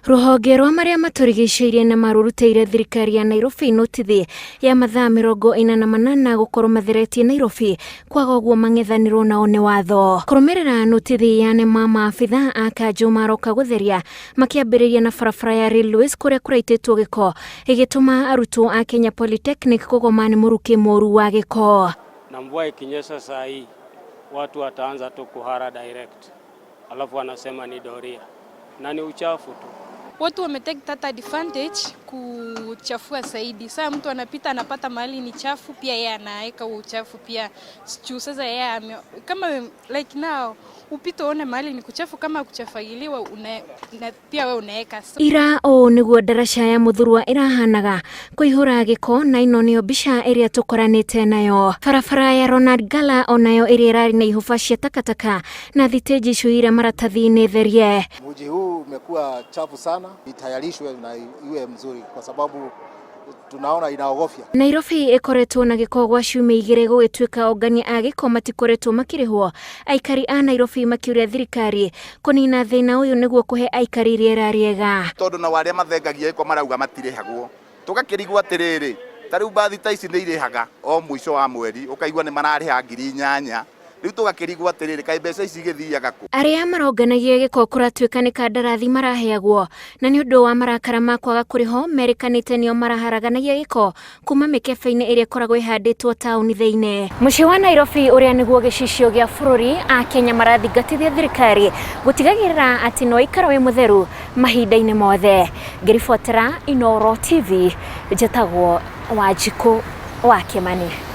Rũhonge rwa marĩa matũrigicĩirie na marũrutĩire thirikari ya Nairobi notithi ya mathaa 48 gũkorwo matheretie Nairobi, kwaga ũguo mang'ethanĩrwo nao nĩ watho. Kũrũmĩrĩra notithi ya NEMA, maabitha a kanjũ maroka gũtheria makĩambĩrĩria na barabara ya Railways kũrĩa kũraitĩtwo gĩko, ĩgĩtũma arutwo a Kenya Polytechnic kũgoma nĩ mũrukĩ mũru wa gĩko. Na mvua ikinyesha saa hii watu wataanza tu kuhara direct, alafu wanasema ni doria na ni uchafu tu. Watu wametake that advantage kuchafua zaidi. Sasa mtu anapita anapata mahali ni chafu, pia yeye anaweka huo uchafu pia. Juu sasa yeye kama like now upite uone mahali ni kuchafu, kama kuchafagiliwa na pia wewe unaweka. So, Ira ũũ nĩguo ndaraca ya Mũthurwa ĩrahanaga kũihũra gĩko, na ĩno nĩyo mbica ĩrĩa tũkoranĩte nayo. Barabara ya Ronald Ngala onayo ĩrĩa ĩrarĩ na ihũba cia takataka na thitĩnji cihũire maratathi nĩ therie. Mji huu umekuwa chafu sana, itayarishwe na iwe mzuri kwa sababu tunaona inaogofya. Nairobi ĩkoretwo na gĩko gwa ciumia 2, gũgĩtuĩka ongania a gĩko matikoretwo makĩrĩhwo. Aikari a Nairobi makĩũria thirikari kũnina thĩna ũyũ nĩguo kũhe aikari rĩera rĩega. Tondũ nao arĩa mathengagia gĩko marauga matirĩhagwo, tũgakĩrigwo atĩrĩrĩ, ta rĩu mbathi ta ici nĩ irĩhaga o mũico wa mweri, ũkaigua nĩ mararĩha 8,000. Rĩu tũgakĩrigwo atĩrĩrĩ, kaĩ mbeca ici igĩthiaga kũ? Arĩa maronganagia gĩko kũratuĩka nĩ kandarathi maraheagwo, na nĩ ũndũ wa marakara ma kwaga kũrĩhwo merĩkanĩte nĩo maraharaganagia gĩko kuma mĩkebe-inĩ ĩrĩa ĩkoragwo ĩhandĩtwo taũni thĩinĩ. Mũciĩ wa Nairobi ũrĩa nĩguo gĩcicio gĩa bũrũri, a Kenya marathingatithia thirikari gũtigagĩrĩra atĩ no ikara wĩ mũtheru mahinda-inĩ mothe. Ngĩribotera Inooro TV, njĩtagwo Wanjikũ wa Kĩmani.